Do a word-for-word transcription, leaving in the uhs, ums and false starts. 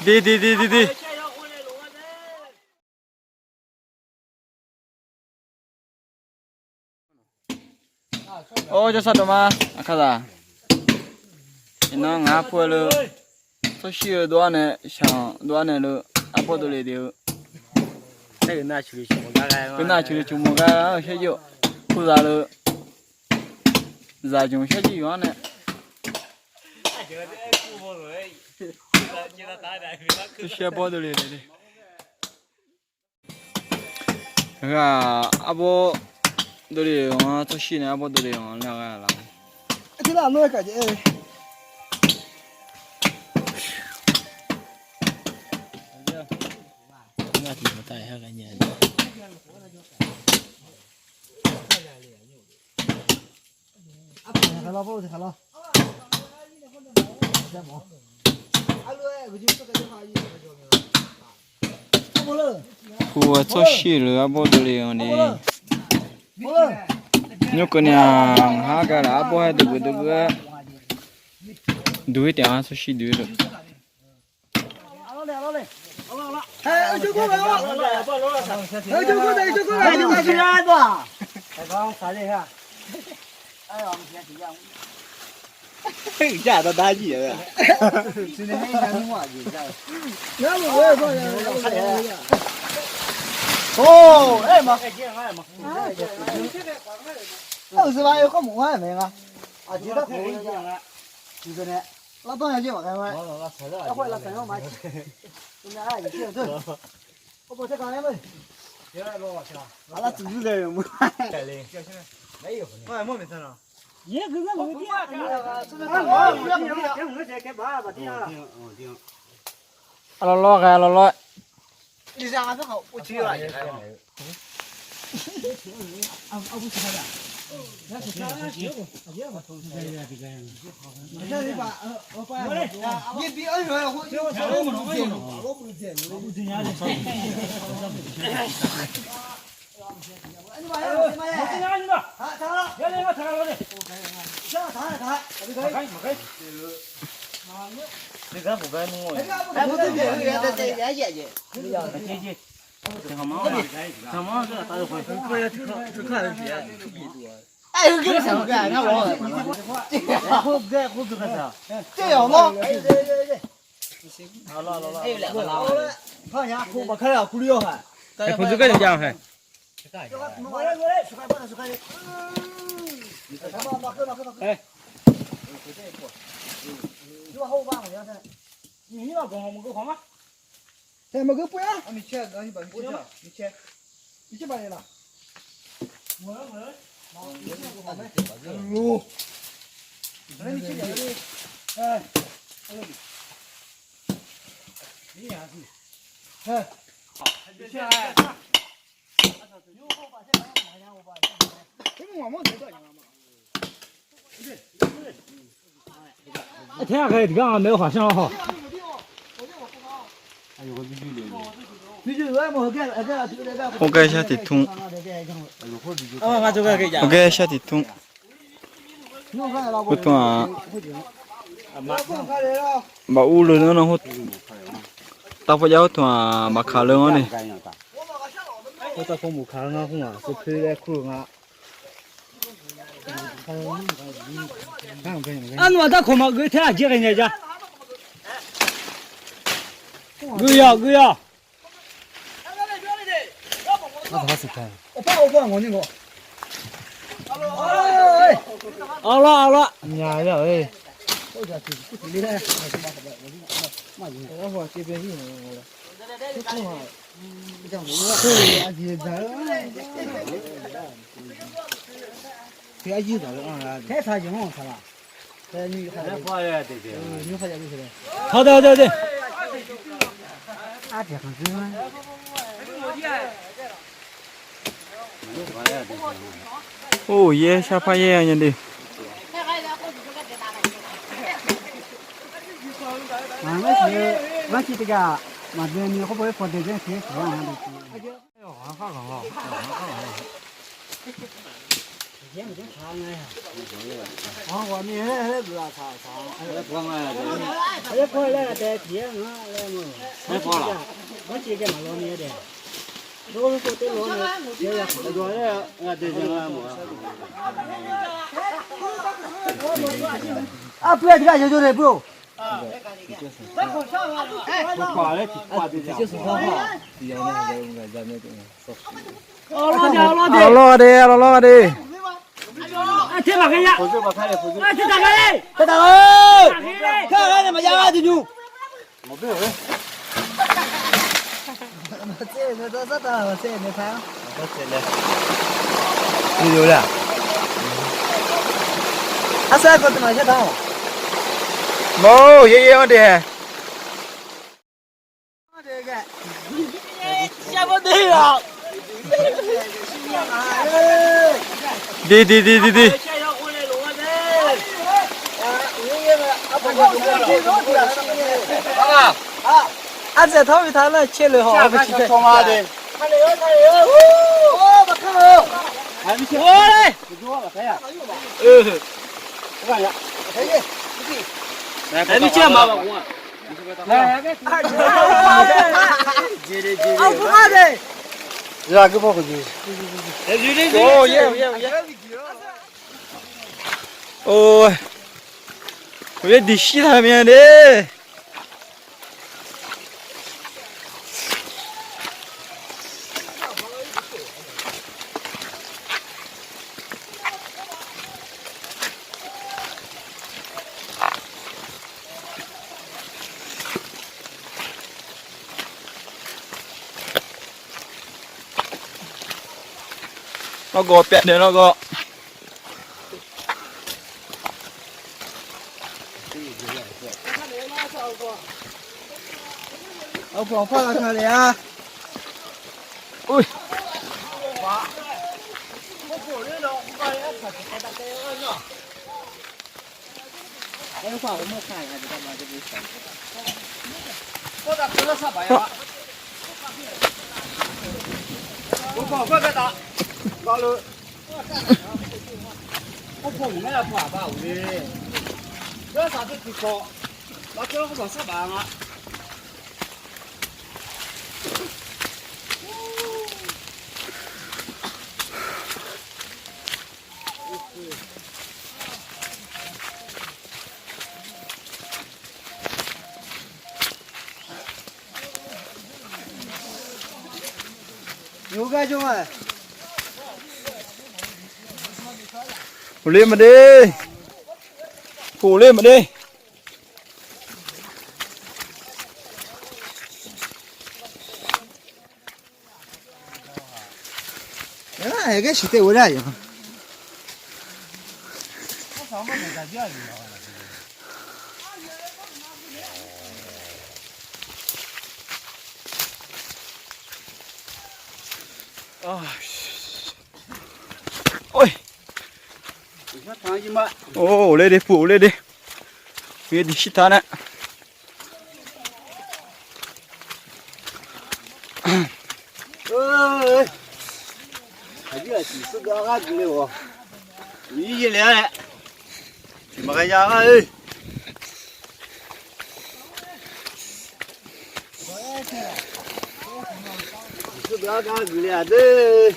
De de de de de. Or, jawrsar dawqma aqkaqzaq. Iqnan ngaq-anr pu-eu leu, tsawrshir-eu dov-ar nae, shaq-anr dov-ar nae leu, arbawr dovle de-eu. Uqnav cuqli cuq mawq gar-eu shaer jir-awq. Puzaq leu, zaqjmq shaer jir yawq-anr nae, tsawrshir arbawr dovle de. Ghaq arbawr dovle-euq-anr, tsawrshir nae arbawr dovle-euq-anr nar ghae laf. Pu-eu tsawrshir leu arbawr dovle-anr ni. Nymr keuvni-aq, ngar gaq laf arbawr haer duq geuf duq geuf-aer, duq-ir taef-a, tsawrshir duq-ir luf. Arlawr lawr ghae, arlawr lawr. Khoergar shar tiq tmr. Khoergar shar tiq tmr. Khoertmq-aq, maqur le-anr nar, tavpov jav khoertmq-aq, maqkaq le-anr ni. Arnaq-aq darkawq maqgeuf taer aqjeq ghae nya ja. Geuf yawq, geuf yawq. Arlawr, arlawr. Or, yaer sharpar yaer-a nya de. Maqngeur siq-eu, ngar civ tiqghaq maqdui ni khawr baw-aer paw dae janr tiq-aer siq-a. Arpeu-aer tiqghaq yawjawr nae bur-or. Arlawr de, arlawr de. Taef taq-eu. Kar ghae nae maqya ghae duq nymr. Maqtser, maqtser, maqtser, maqtser, maqtser. Arsaer kawv teu maqshar taq-awq. Mawr-or, yaer yaer-anr de hae. Di, di, di, di, di. Arsaer tawr bi taq nar caer le haw. Or, uqyaer diqshir taq mae de. Lawrgawv pyav nae lawrgawv. Ghofler maqde. Ghofler maqde. Aer, gar siqtaev ghofler-aq. Or, ghofler de, pu ghofler de. Uqyaer diqshir taq nae. Aqdir aqsiq seugar ghar guiqle-awq. Uqyir yaerle-a laer. Tiq maqghae ya ghar-eu. Seugar ghar guiqle-aq deuq.